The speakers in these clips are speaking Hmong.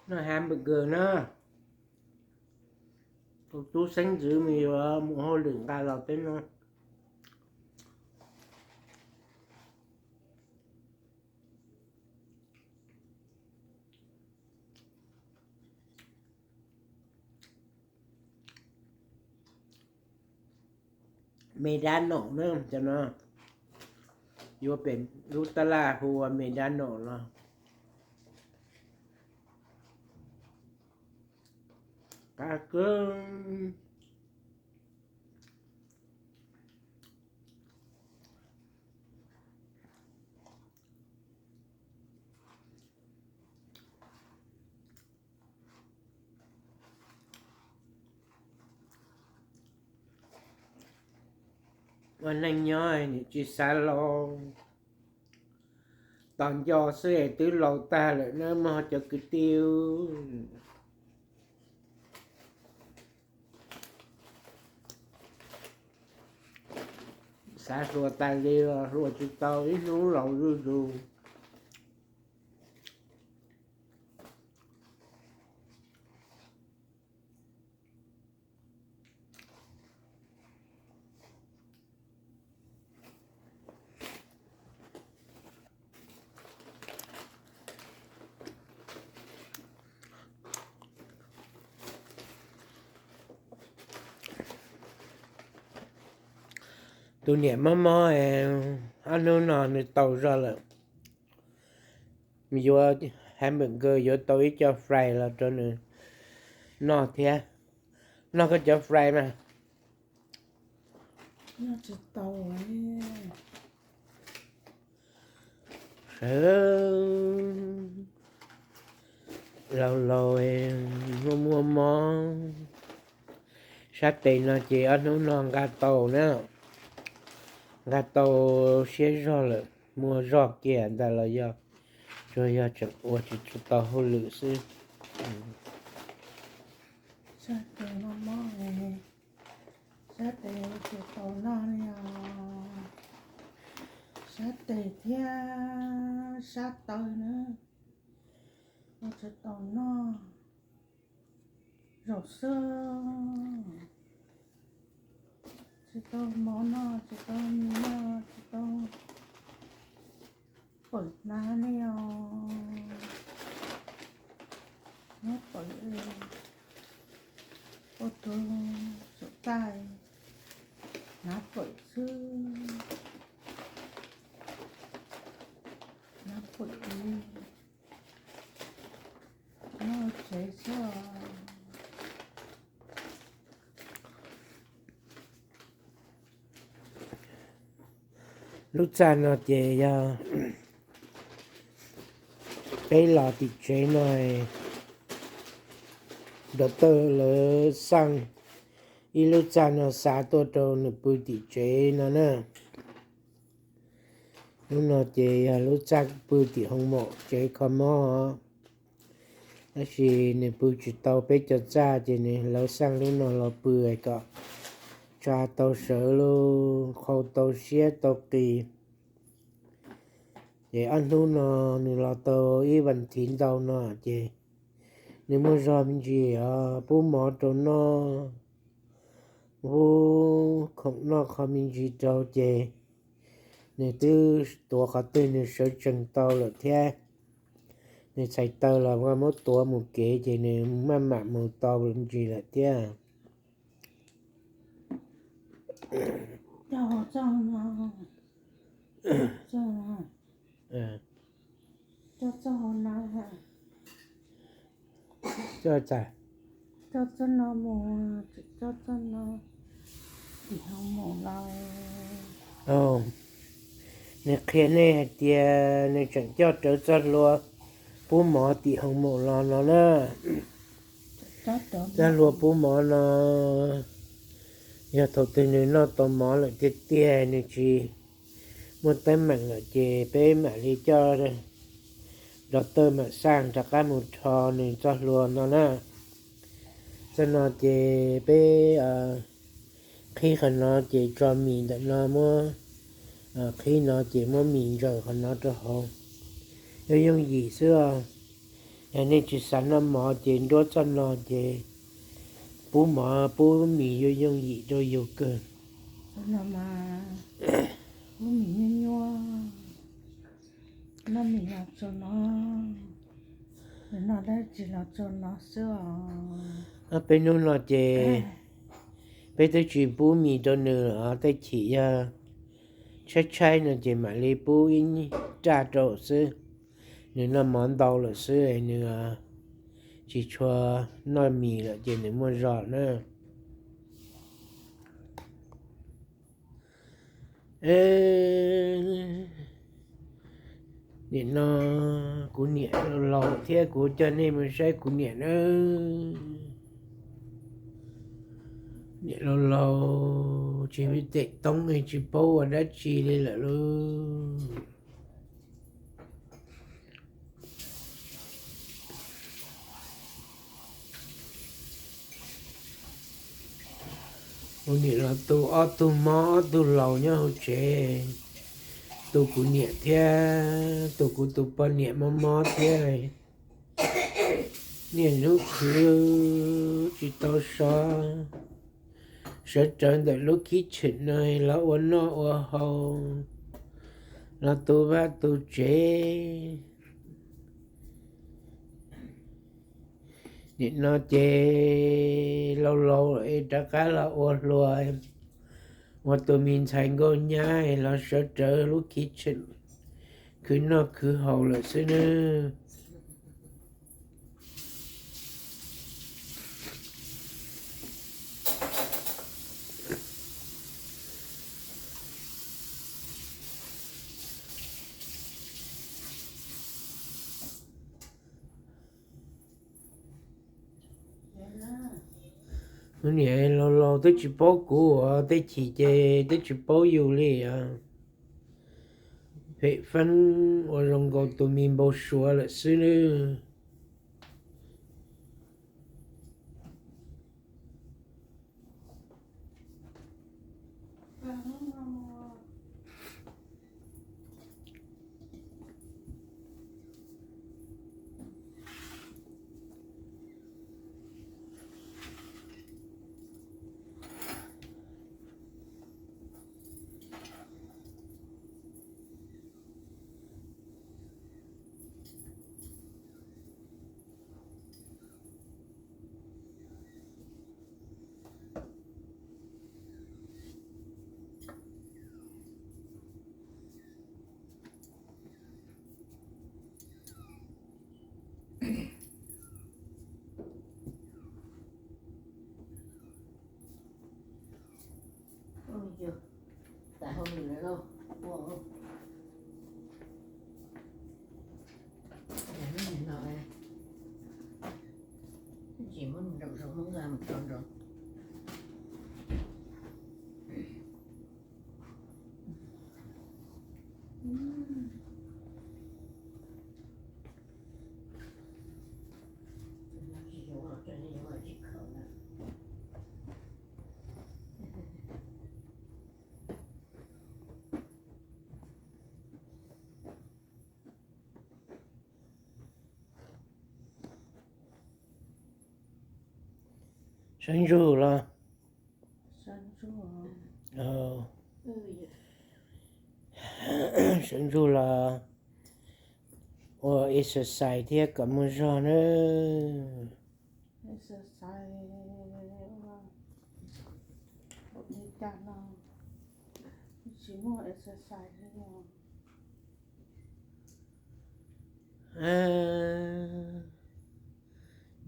Noj hamburger na. Tus tub xeeb ntxwv mas yuav mus hauj lwm nqa los peb noj. Me dab nom na, cov no yuav pem lub tab laj hu ua me dab nom los qab kawg. Ua neej nyob nim tsis xav laus, tos nco xwb es twb laus tag lawm na mog cov kwv tij. Xav hluas tas li los hluas tsis tau, ib hnub laus zuj zus. Tus niam mob mob, ob hnub no nws tau zog lawm. Yuav hamburger, yuav tau ib co fry los rau nws noj thiab. Noj koj cov fry mas. Sawv laus laus, muaj muaj mob. Sab tes no ces ob hnub no nqa tau na, nqa tau siab zog lawm, muaj zog kiag ntag los yog tsuas yog tseem ua tsis tau hauj lwm xwb. Sab tes mob mob, sab tes tsis tau noj li os. Sab tes thiab sab taw na, ua tsis tau noj. Zaum xwb tsis tau mov noj, tsis tau noj, tsis tau pawm hnav li os. Nyob pawm, ua rau txom txaj, hnav pawm xwb, hnav pawm li, nyob tsev xwb os. Lub txaj no ces yog peb los tim tsev no, doctor lawv xaj ib lub txaj no xa tuaj rau nws pw tim tsev no na. Lub no ces yog lub txaj pw tim hoo maum tsev kho mob, tab sis nws pw tsis tau peb cov txaj ces nws lawv xaj lub no los pw kom tsa tau sawv lub qhau tau siab tau qis. Ces ob hnub no nws los tau ib vas thiv ntau no ces nws muaj zog me ntsis os, pub mov rau noj, pub khoom noj qho me ntsis rau ces nws twb tuav qhov twg nws sawv tsees tau lawm thiab. Nws txhais taw los muab tuav mus kev ces nws maj mam mus tau me ntsis lawm thiab. Nws qhia nej hais tias nws tseem coj rawv txoj hlua pub mov tim hoo maum los no na. Txoj hlua pub mov no yog thaum twg nws noj tau mov lawm tiag tiag, nws tsis muaj teeb meem lawm ces peb mam li coj doctor mam xaj rov qab mus rho nws txoj hlua no na. Txoj no ces peb qhib qhov no ces tso mis ntawm no, muab qhib no ces muab mis ntsaws qhov no rau hauv. Yooj yooj yim xwb os. Yog nej tsis xav noj mov ces nruab txoj no ces pub mov pub mis yuav yooj yim rau yus kawg. Pub mis nyuaj nyuaj, noj mis los tsuas no, noj dab tsi los tsuas no xwb os. Peb hnub no ces peb twb tsis pub mis rau nws os, tej chim yog tshaib tshaib no ces mam li pub ib raj rau xwb. Nws noj mov ntau lawm xwb, nws tsis tshua noj mis lawm ces nws muaj zog na. Nim no kuv niam laus laus thiab, kuv coj nej mus saib kuv niam nawb. Niam laus laus tsis pom toob, tsis paub ua dab tsi li lawm lauj. Kuv niam los tu ob tug mob ob tug laus nyob hauv tsev, tu kuv niam thiab tu kuv tus poj niam mob mob thiab. Niaj hnub khwv tsis tau so, sawv rawv ntawm lub kitchen no los ua noj ua haus, los tu vaj tu tsev. Nim no ces laus laus es rov qab los ua hluas, ua tus me ntxhais nkauj nyab los sawv rawv lub kitchen khwv noj khwv haus lawm xwb nawb. Kuv niam laus laus twb tsis paub kuv os, tej chim ces twb tsis paub yus li os. Phem feeb ua zoo nkaus tus me npau suav lawm xwb nawb. Sawv ntsug los? Sawv ntsug los ua exercise thiab kom muaj zog nawb.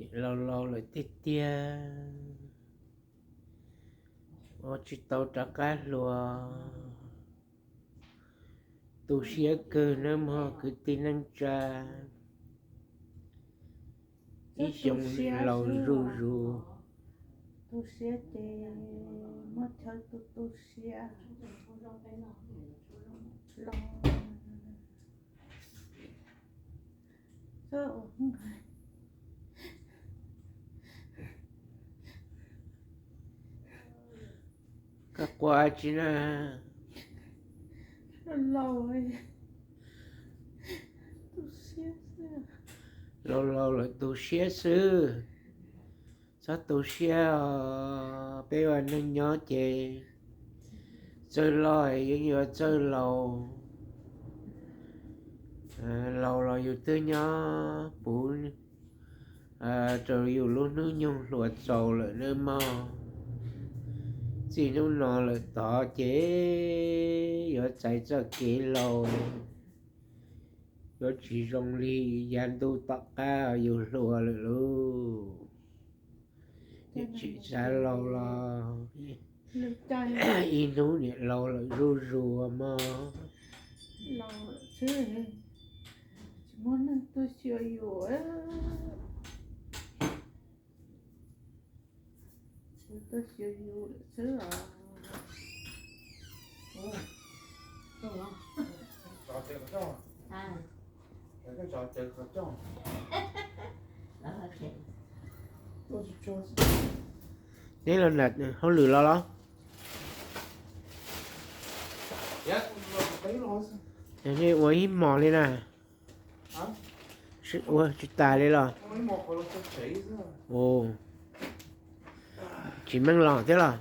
Niam laus laus lawm tiag tiag, ua tsis tau rov qab hluas. Tu siab kawg nawb mog kwv tij neej tsa, ib xyoo laus zuj zus. Tu siab ces muab chaw tu tu siab los. Koj quaj tsi na? Laus, tu siab xwb. Laus lawm tu siab xwb, txhob tu siab os. Peb ua neej nyob ces txawj loj yeej yuav txawj laus. Laus los yus twb nyob puv rau yus lub hnub nyoog hluas txaus lawm nawb mog. Txij hnub no lawm tod ces yuav txais txoj kev laus, yuav tsis zoo li yav ntuj tom qab yus hluas lawm lauj. Niam tsis xav laus los ib hnub niam laus lawm zuj zus mog. Neb los nram hauj lwm los los? Nej ua ib hmos li na? Ua tsis tas li los? Tsis meej los thiab los?